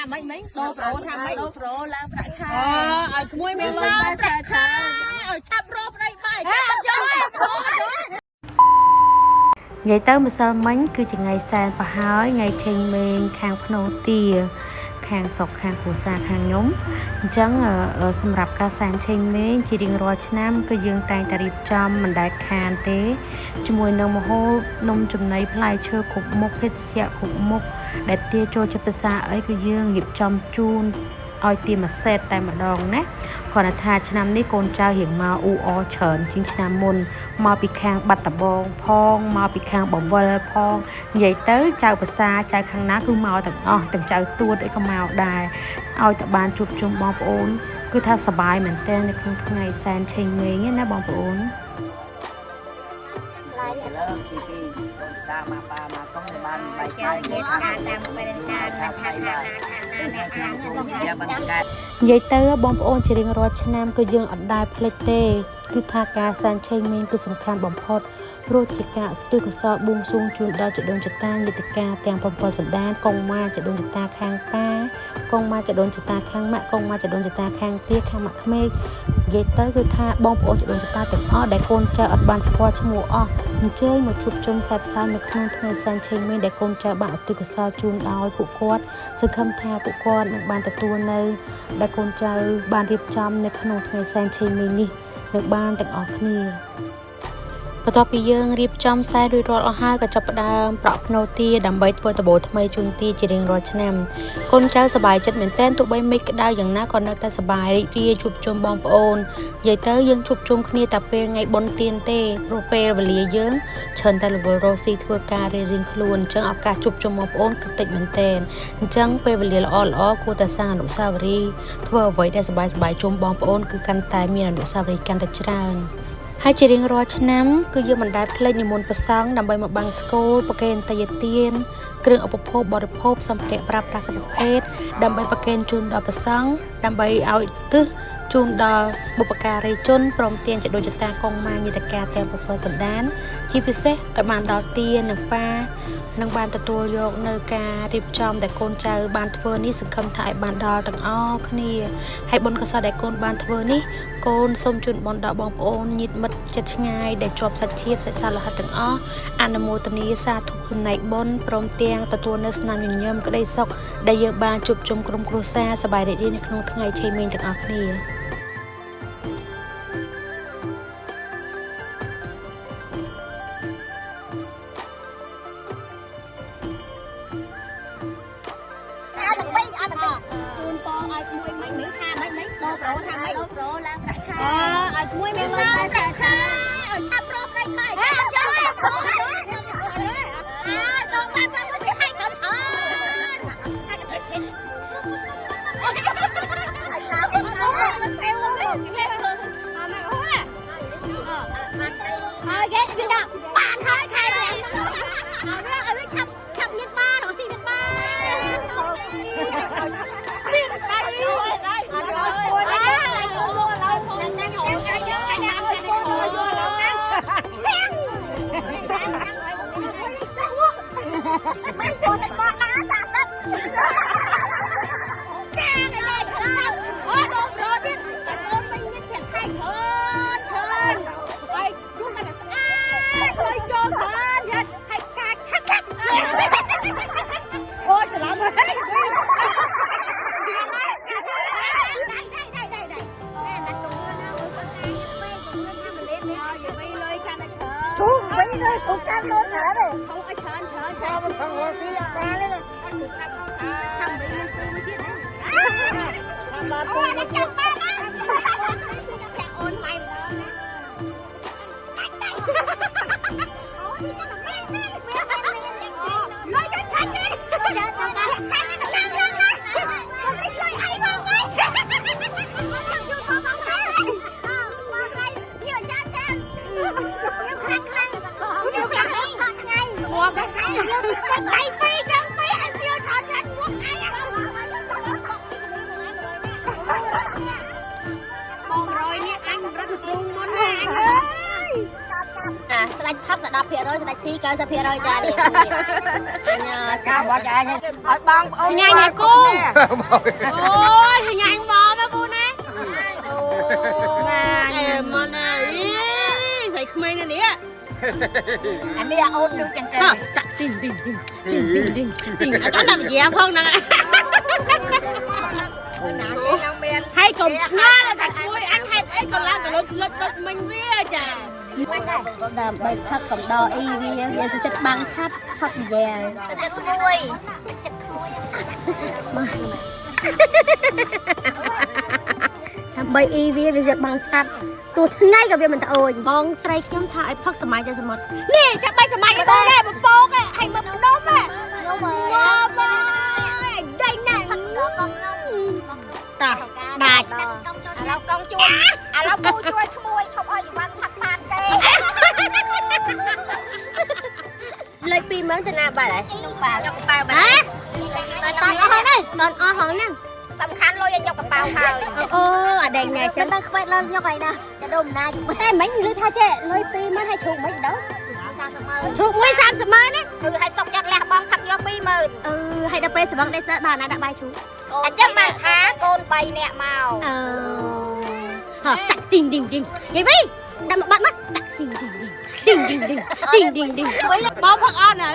មិនមិនដូរប្រូថាម៉េច ដូរប្រូឡើងប្រាក់ខែ អឲ្យក្មួយមានលុយ ឡើងប្រាក់ខែ ឲ្យឆាប់រកប្តីបាយឆាប់យកប្រូ និយាយទៅម្សិលមិញគឺជាថ្ងៃសែនប្រហើយថ្ងៃឆេងមេងខាងភ្នោទាខាងស្រុកខាងគ្រួសារខាងខ្ញុំអញ្ចឹងសម្រាប់ការសែនឆេងមេងជារៀងរាល់ឆ្នាំគឺយើងតែងតែរៀបចំមិនដែលខានទេជាមួយនឹងម្ហូបនំចំណីផ្លែឈើគ្រប់មុខភេសជ្ជៈគ្រប់មុខដែលទាចូលចិត្តភាសាអីគឺយើងរៀបចំជូនឲ្យទាមួយសេតតែម្ដងណាគ្រាន់តែថាឆ្នាំនេះកូនចៅរៀងមកអ៊ូអរច្រើនជាងឆ្នាំមុនមកពីខាងបាត់ដំបងផងមកពីខាងបវលផងនិយាយទៅចៅភាសាចៅខាងណាគឺមកទាំងអស់ទាំងចៅទួតអីក៏មកដែរឲ្យតែបានជួបជុំបងប្អូនគឺថាសប្បាយមែនទែននៅក្នុងថ្ងៃសែនឆេងមេងណាបងប្អូន លើពីពីកូនតាមកប៉ាមកកុំបានបាយខែ និយាយការតាមពេលការថាថាណាថាណាអ្នកខាង យាបានកែ និយាយទៅបងប្អូនជារៀងរាល់ឆ្នាំគឺយើងអត់ដែលភ្លេចទេគឺថាការសែនឆេងមេងគឺសំខាន់បំផុតព្រោះជាការឧទ្ទិសកុសលបួងសួងជូនដល់ជីដូនជីតាញាតិកាទាំង7សន្តានកងម៉ាជីដូនជីតាខាងប៉ាកងម៉ាជីដូនជីតាខាងម៉ាក់កងម៉ាជីដូនជីតាខាងទាខាងម៉ាក់ក្មេកនិយាយទៅគឺថាបងប្អូនជីដូនជីតាទាំងអស់ដែលកូនចៅអត់បានស្គាល់ឈ្មោះអស់អញ្ជើញមកជួបជុំសែបសាយនៅក្នុងថ្ងៃសែនឆេងមេងដែលកូនចៅបានឧទ្ទិសកុសលជូនដល់ពួកគាត់សង្ឃឹមថាពួកគាត់នឹងបានទទួលនៅដែលកូនចៅបានរៀបចំនៅក្នុងថ្ងៃសែនឆេងមេងនេះនឹងបានទាំងអស់គ្នា បន្ទាប់ពីយើងរៀបចំខ្សែរួចរាល់អស់ហើយក៏ចាប់ផ្ដើមប្រក់ភ្នោទាដើម្បីធ្វើដបូលថ្មីជូនទាជារៀងរាល់ឆ្នាំកូនចៅសប្បាយចិត្តមែនទែនទោះបីមេឃក្តៅយ៉ាងណាក៏នៅតែសប្បាយរីករាយជួបជុំបងប្អូននិយាយទៅយើងជួបជុំគ្នាតែពេលថ្ងៃបុណ្យទានទេព្រោះពេលវេលាយើងច្រើនតែរវល់រកស៊ីធ្វើការរៀងៗខ្លួនអញ្ចឹងឱកាសជួបជុំបងប្អូនគឺតិចមែនទែនអញ្ចឹងពេលវេលាល្អៗគួរតែសាងអនុស្សាវរីយ៍ធ្វើអ្វីដែលសប្បាយៗជុំបងប្អូនគឺកាន់តែមានអនុស្សាវរីយ៍កាន់តែច្រើន ហើយជារៀងរាល់ឆ្នាំគឺយើងមិនដែលភ្លេចនិមន្តព្រះសង្ឃដើម្បីមកបង្សុកូលប្រគេនទេយ្យទានគ្រឿងឧបភោគបរិភោគសម្ភារៈប្រើប្រាស់គ្រប់ប្រភេទដើម្បីប្រគេនជូនដល់ព្រះសង្ឃដើម្បីឲ្យទិសជូនដល់បុព្វការីជនព្រមទាំងចដូនចតាកងម៉ាញាតិកាទាំងពពសន្តាន ជាពិសេសឲ្យបានដល់ទាននិងប៉ានឹងបានទទួលយកនៅការរៀបចំដែលកូនចៅបានធ្វើនេះសង្ឃឹមថាឲ្យបានដល់ទាំងអស់គ្នាហើយបុណ្យកុសលដែលកូនបានធ្វើនេះកូនសូមជូនបុណ្យដល់បងប្អូនញាតិមិត្តជិតឆ្ងាយដែលជាប់សាច់ឈាមសាច់សាលោហិតទាំងអស់អនុមោទនាសាធុចំណែកបុណ្យព្រមទាំងទទួលនូវស្នាមញញឹមក្តីសុខដែលយើងបានជួបជុំក្រុមគ្រួសារសប្បាយរីករាយនៅក្នុងថ្ងៃឆេងមេងទាំងអស់គ្នា ឲ្យទាំងពីរឲ្យទាំងពីរជូនពរឲ្យក្មួយមិនមិនថាមិនមិនដូរប្រូថាមិន ដូរប្រូឡើងប្រាក់ខែ អឲ្យក្មួយមានលុយបាយប្រាក់ខែឲ្យឆាប់រកប្តីបាយឆាប់យកប្រូអើយដងបានប្រាក់ជួយឲ្យច្រើនច្រើនហើយកតិចហើយឡាវមិនសេវវិញអត់មកហួហើយគេវាដាក់បានហើយខែនេះឲ្យវាឲ្យវាឆាប់ឆាប់មានបានរកស៊ីមានបាននេះដៃដៃអត់អត់មិនចូលតែគាត់ណាតាដិតចាកលែងខាងអូដងរទៀតតែកូនមិនមានប្រាក់ខែច្រើនច្រើនហើយជួនតែស្អាតលុយចូលច្រើនហើយការឆាក់ឆាក់អូច្រឡំហើយដៃដៃដៃដៃដៃណែណាកុំណាអូនគាត់តែពេកកុំថាមិនលេបនេះឲ្យវិញលុយកាន់តែច្រើន ធូវិញទៅធូកាន់មកច្រើនទេ ធូឲ្យច្រើនច្រើនច្រើន មិនថងរកស៊ីបានទេ អត់កាត់មកច្រើនខាងវិញលុយគូមួយទៀតណា តាមបាន អូនេះចាំបានណាប្រាក់អូនថ្លៃម្ដងណាកាច់ដៃអូនេះចាំមែនមែនមែនមែនលុយយកឆាច់ទេយកចាំបានឆាច់ឡើងឡើងឡើងលុយអីមកវិញចាំជួយផងផងហើយ មកថ្ងៃយកចាចាយកខ្លាំងខ្លាំងយកខ្លាំងខ្លាំងថ្ងៃ ងាប់ហើយ យកទឹក ដៃពីរចាំពីរឲ្យពីរឆាត់ឆាត់ងាប់អីបងរយនេះអញរត់ទ្រូងមុនណាអញអើយ កា អាស្ដាច់ផឹកតែ10%ស្ដាច់ស៊ី90%ចានេះអញ កាបត់ឯងឲ្យបងប្អូន ញ៉ាំឲ្យគូអូយញ៉ាំមកមកពូណាអូអែមកណាអីស្រីក្មេងណានេះ អានេះអូនដូចចឹងគេ តាក់ទីងទីងទីងទីងទីងទីងអត់ដល់យាផងហ្នឹង ណាគេនៅមាន ហើយកុំឆ្ងល់ថាគួយអញហេតុអីក៏ឡើងក៏លុចលុចដូចមិញវាចា ដើម្បីផឹកកំដរអ៊ីវាវាសុចិត្តបាំងឆាប់ផឹកយ៉ាចិត្តក្មួយចិត្តក្មួយដើម្បីអ៊ីវាវាចិត្តបាំងឆាប់ទោះថ្ងៃក៏វាមិនត្អូញបងស្រីខ្ញុំថាឲ្យផឹកសម័យទៅសមុទ្រនេះចាប់បីសម័យទៅនេះបំពងឲ្យមើលភ្នំហ៎ងំអើយដេញណាស់ផឹកកងខ្ញុំ តា ដាច់ ឥឡូវកង់ជួយឥឡូវពូជួយក្មួយឈប់ឲ្យយវ៉ាន់ផាត់បានទេ លេខ20000ទៅណាបាត់ហើយ ក្នុងប៉ាយកកប៉ៅបា ហ៎ ត់ តន់អស់ហើយតន់អស់ហ្នឹង សំខាន់លុយឲ្យយកកប៉ៅហើយ អូអាដែងណែចឹងមិនដឹងខ្វេតឡើងយកអីណាចាដូមណាតែមិញឮថាចេះលុយ20000ឲ្យជ្រូកមិនដល់ 30ម៉ឺន ជ្រូកមួយ30ម៉ឺនណា គឺឲ្យសុកយ៉ាក់លះបងផាត់យក20000 អឺហើយដល់ពេលសវឹងដេសើបានណាដាក់បាយជ្រូក អញ្ចឹងបានថាកូន3នាក់មក អឺហ៎តាក់ទីងទីងទីងនិយាយវិញដាក់មកបាត់មកតាក់ទីងទីងទីងទីងទីងទីងទីងទីង បងផឹកអត់នៅ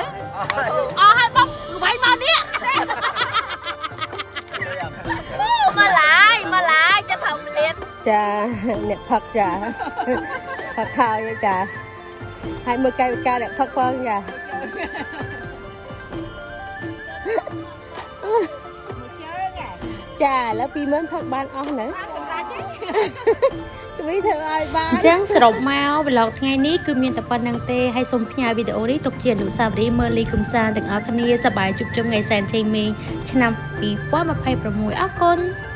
អស់ហើយបងវាយមកនេះ មកឡាយមកឡាយចិត្តធំលៀន ចាអ្នកផឹកចាផឹកហើយចាហើយមើលកាយវិការអ្នកផឹកផងចាចាឥឡូវ20000ផឹកបានអស់នៅទ្វីធ្វើឲ្យបាន អញ្ចឹងសរុបមក vlog ថ្ងៃនេះគឺមានតែប៉ុណ្្នឹងទេហើយសូមផ្ញើវីដេអូនេះទុកជាអនុស្សាវរីយ៍មើលលីកំសាន្តទាំងអស់គ្នាសប្បាយជួបជុំថ្ងៃសែនឆេងមេងឆ្នាំ2026អរគុណ។